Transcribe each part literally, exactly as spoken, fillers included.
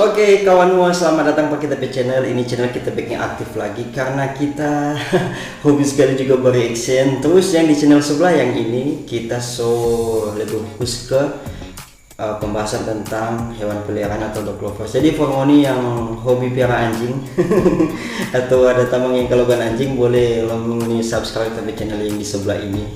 Oke, kawan semua, selamat datang pa kita pe channel. Ini channel kita bikin aktif lagi karena kita hobi sekali juga bareaction. Terus yang di channel sebelah yang ini, kita so lebih fokus ke, uh, pembahasan tentang hewan peliharaan atau dog lovers. Jadi for ngoni yang hobi piara anjing atau ada tamang yang kalokan anjing, boleh lo ngoni subscribe ke channel yang di sebelah ini.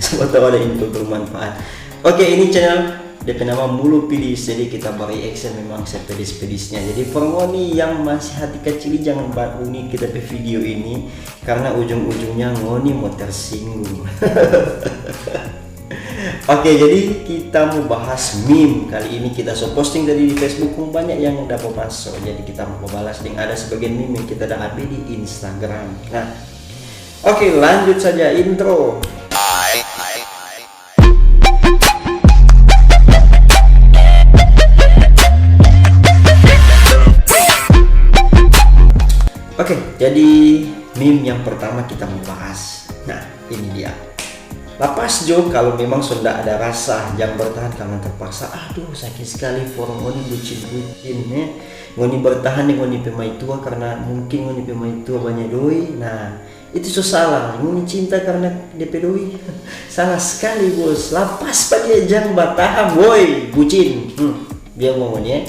Siapa tahu ada info bermanfaat. Oke, ini channel depe nama Mulu Pedis. Jadi kita bareaction memang sepedis-pedisnya. Jadi for ngoni yang masih hati kacili, jangan ba-, uni kita pe video ini, karena ujung-ujungnya ngoni mo tersinggung. Oke, jadi kita mau bahas meme. Kali ini kita so posting tadi di Facebook, kong banyak yang dapa maso. Jadi kita mau balas deng ada sebagian meme yang kita da ambe di Instagram. Nah, oke, lanjut saja intro. Oke, jadi meme yang pertama kita mau bahas. Nah, ini dia. Lapas jo kalau memang so nda ada rasa, jang bertahan karena terpaksa. Aduh, sakit sekali for ngoni bucin-bucin, eh. Ngoni bertahan deng ngoni pe maitua karena mungkin ngoni pe maitua banya doi. Nah, itu so salah. Ngoni cinta karena depe doi. Salah sekali, bos. Lapas pa dia, jang batahang, woi, bucin. Hmm, biar ngoni, eh.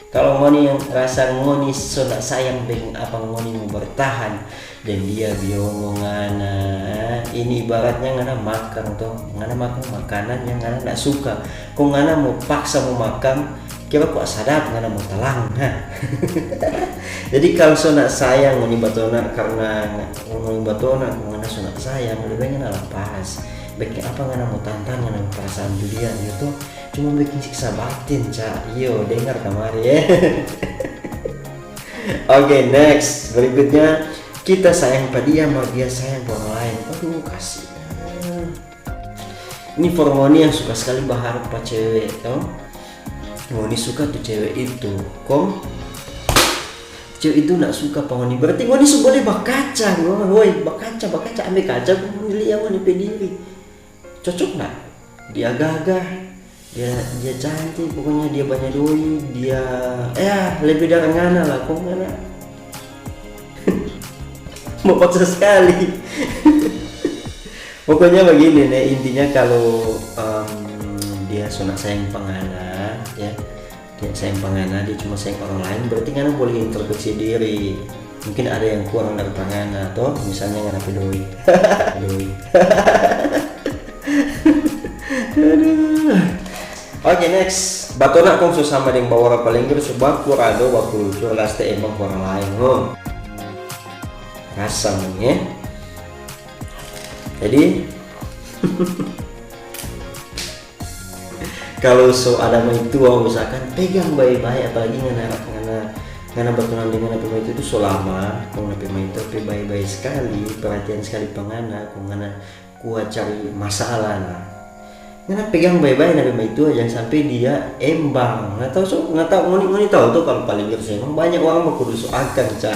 Kalau ngoni yang rasa ngoni so nda sayang, deng apa ngoni mo bertahan deng dia? Biongo ngana. Ini ibaratnya ngana makang to, ngana makang makanan yang ngana nda suka, kong ngana mo paksa mo makang, kira kwa sadap, ngana mo telang, ha. Jadi kalau so nda sayang ngoni batona karena ngoni batona, kong ngana so nda sayang, lebih baik ngana lapas. Beking apa ngana mo tantang ngana pe perasaan tu dia, iyo to? Cuma beking siksa batin, ca. Iyo, dengar kamari, eh. Oke, next. Berikutnya, kita sayang pa dia, mar dia sayang pa orang lain. Aduh, kasihan. Ini for ngoni yang suka sekali baharap pa cewek, to. Ngoni suka tu cewek itu, kong cewek itu nda suka pa ngoni. Berarti ngoni su boleh bakaca, ngoni, woi, bakaca, bakaca, ambe kaca, kong ngoni lia ngoni pe diri. Cocok nda? Dia gagah, dia, dia cantik, pokoknya dia banya doi, dia, ya, lebih dari ngana lah, kong ngana. Mau paksa sekali. Pokoknya begini, ne, intinya kalau, em, dia so nda sayang pa ngana, ya, dia sayang pa ngana, dia cuma sayang orang lain, berarti ngana boleh introspeksi diri. Mungkin ada yang kurang dari pa ngana, to, misalnya ngana pe doi. Doi. Aduh. Oke, next. Batona kong so sama deng baora palinggir, so baku rado, baku lucu, laste embang pa orang lain, ho. Rasa, ya. Jadi, kalau so ada maitua, usahakan pegang bae-bae, apalagi ngana, ngana, ngana batunang deng ngana pe maitua itu so lama, kong ngana pe maitua pe bae-bae skali, perhatian skali pa ngana, kong ngana kuat cari masalah, nah. Ngana pegang bae-bae ngana pe maitua, jang sampe dia embang. Ngana tau, so, ngana tau, ngoni, ngoni tau to, kalau palinggir so embang, banyak orang baku dusu akang, ca.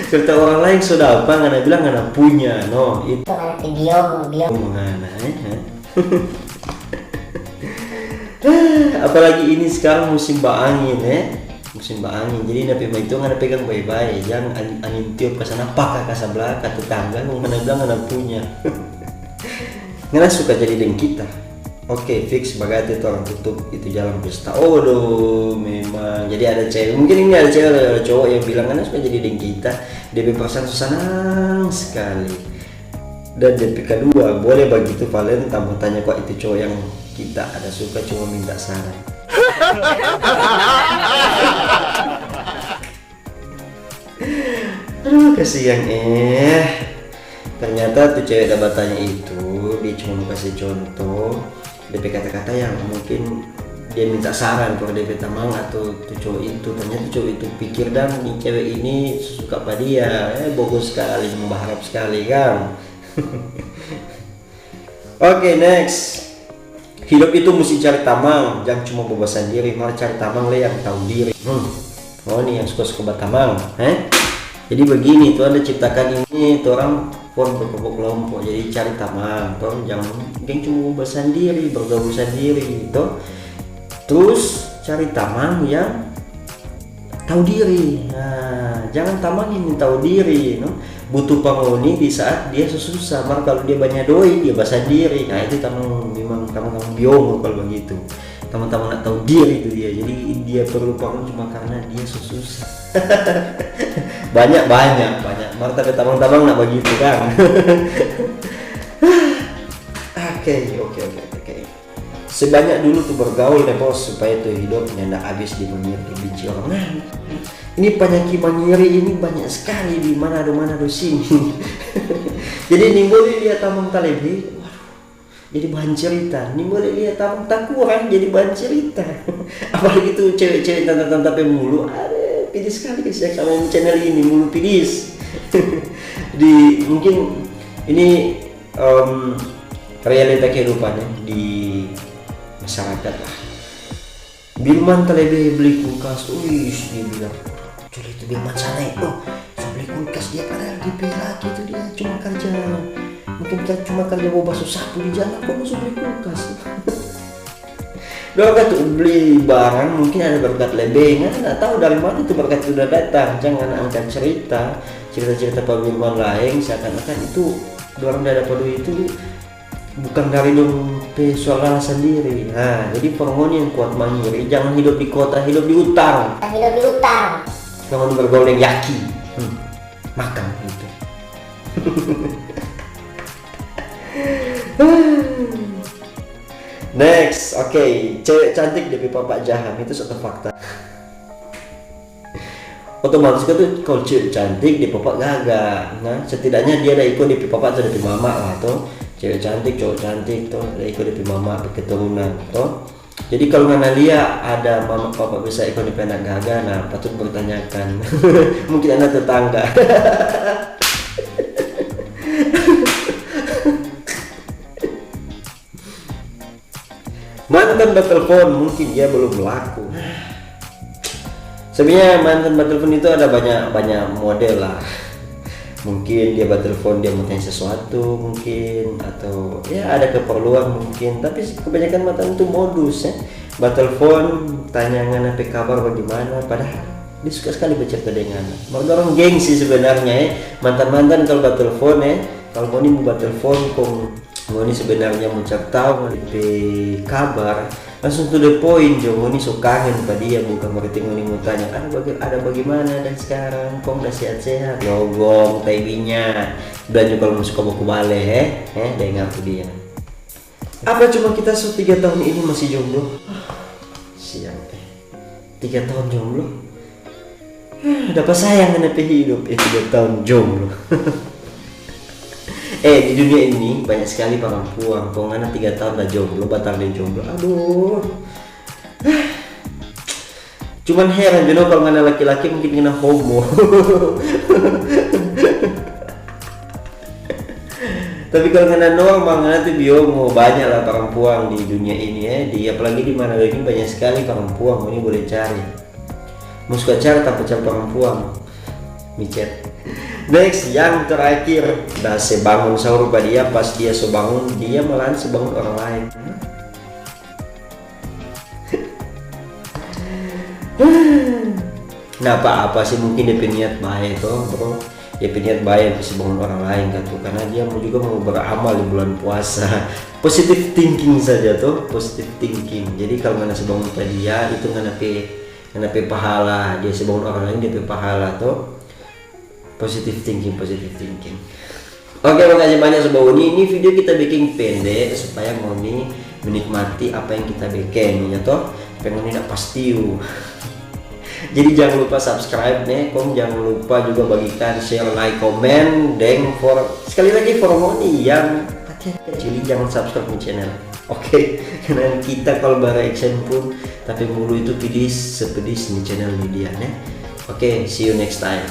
Serta orang lain so dapa, ngana bilang ngana punya, no. Itu ngana pe biongo, biongo ngana, eh, eh. Apalagi ini sekarang musim baangin, eh. Musim baangin. Jadi, ngana pe maitua ngana pegang bae-bae, jang angin, angin tiup ka sana, paka ka sabla, ka tetangga, kong ngana bilang ngana punya. Ngana suka jadi deng kita. Oke, fix bagate tu orang tutup itu jalan pesta. Oh, do, memang. Jadi ada cewek, mungkin ini ada cewek, ada cowok yang bilang, "Ngana suka jadi deng kita." Dia pe perasaan so sanang sekali. Dan depe kadua, boleh bagitu, Valen, tamba tanya kwa itu cowok yang kita ada suka, cuma minta saran. Aduh, kasiang, eh. Ternyata tu cewek da batanya itu, dia cuma mo kase contoh, depe kata-kata yang mungkin dia minta saran for depe tamang atau tu cowok itu. Ternyata cowok itu pikir, dan ni cewek ini suka pa dia, eh, bogor skali, mo baharap skali, kang. Oke, next. Hidup itu musti cari tamang, jang cuma bawa sandiri, mar cari tamang lei yang tau diri. Hmm. Oh, ni yang suka-suka batamang, eh? Jadi begini, Tuhan da ciptakan ini, torang for berkelompok-kelompok. Jadi cari tamang, torang jang, jang cuma bawa sandiri, bergaul sandiri, to. Terus cari tamang yang tahu diri. Nah, jangan tamang yang tahu diri, no? Butuh pangoni di saat dia susah. Mar kalau dia banyak doi, dia basandiri. Nah, itu tamang, memang tamang-tamang biongo kalau begitu. Tamang-tamang nak tahu diri itu dia. Jadi dia perlu pangoni cuma karena dia susah. Banyak, banyak, banyak. Mar tapi tamang-tamang nak begitu kan. Oke, oke, oke, oke. Sebanyak dulu tu bergaul deh, Bos, supaya tu hidup nyanda habis di mangiri, di benci orang. Nah, ini panyaki mangiri ini banyak sekali di Manado, Manado sini. Jadi nimbole lia tamang talebe, waduh, jadi bahan cerita. Nimbole lia tamang takurang, jadi bahan cerita. Apalagi tu cewek-cewek tanta-tanta pe mulu, ada pedis sekali kasiang sama yang channel ini, mulu pedis. Di mungkin ini em, realita kehidupan ya di masyarakat lah. Birman talebe beli kulkas, uish, dia bilang, "Coba itu Birman sana ya, oh, so beli kulkas dia, padahal dia pe laki itu dia cuma kerja, mungkin ka- cuma kerja bawa baso sapu di jalan, kok so beli kulkas?" Dorang katu beli barang, mungkin ada berkat lebe, nggak tahu dari mana itu berkat itu udah datang. Jangan angkat cerita, cerita-cerita pa Birman laeng seakan-akan itu dorang da dapa duit itu bukan dari dong pe suara sandiri. Nah, jadi for ngoni yang kuat mangiri, jangan hidup di kota, hidup di utang. Jangan hidup di utang. Jangan bergaul yang yaki. Hmm. Makan itu. Next, oke, cewek cantik depe papa jahat, itu satu fakta. Otomatis kan tu kalau cewek cantik, dia papa gaga. Nah, setidaknya dia ada iko dia pe papa atau dia pe mama lah to. Cewek cantik, cowok cantik to, ada iko dia pe mama, pe keturunan to. Jadi kalau ngana lia ada mama papa bisa iko dia pe anak gaga, nah patut bertanyakan. Mungkin anak tetangga. Mantan batelfon, mungkin dia belum laku. Sebenarnya mantan batelfon itu ada banyak banyak model lah. Mungkin dia batelfon dia mau tanya sesuatu mungkin, atau ya ada keperluan mungkin. Tapi kebanyakan mantan itu modus ya. Batelfon, tanya ngana pe kabar bagaimana, padahal dia suka sekali bercerita dengan. Mau dorang gengsi sebenarnya ya. Mantan-mantan kalau batelfon ya, kalau ngoni mau batelfon kong ngoni sebenarnya mo cari tau ngoni pe kabar, langsung to the point jo, ngoni so kangen pa dia, bukan berarti ngoni mo tanya, "Ah, baga-, ada bagimana dang skarang? Kong da sehat-sehat?" Logong, tai binya. Bilang jo kalu mo suka baku bale, he? He, dengar tu dia. Apa cuma kita so tiga tahun ini masih jomblo? Siang, eh. Tiga tahun jomblo? Dapa sayang ngana pe hidup, eh, tiga tahun jomblo. Eh, di dunia ini banyak sekali parampuang. Kong ngana tiga tahun da jomblo, batal deng jomblo. Aduh. Cuman heran jo no, kalo ngana laki-laki mungkin ngana homo. Tapi kalo ngana normal, ngana tu biongo. Banyak lah parampuang di dunia ini, eh. Di, apalagi di Manado ini banyak sekali parampuang, ngoni boleh cari. Mo suka cari tampa cari parampuang. Micet. Next, yang terakhir, da se bangun sahur pa dia, pas dia so bangun, dia malahan se bangun orang lain. Nah, apa-apa sih, mungkin dia pe niat bae to, bro. Dia pe niat bae untuk se bangun orang lain kan tuh, karena dia mau juga mau beramal di bulan puasa. Positive thinking saja tuh, positive thinking. Jadi kalau ngana se bangun pa dia, itu ngana pe, ngana pe pahala. Dia se bangun orang lain, dia pe pahala tuh. Positive thinking, positive thinking. Oke, makasih banyak Sobat Uni. Ini video kita bikin pendek supaya ngoni menikmati apa yang kita bikin, ya toh? Supaya ngoni ndak pastiu. Jadi jangan lupa subscribe nih, kong jangan lupa juga bagikan, share, like, komen, deng for sekali lagi for ngoni yang kecil jangan subscribe di channel. Oke, dan kita kalau bareaction pun tapi mulu itu pedis sepedis di channel media nih. Oke, see you next time.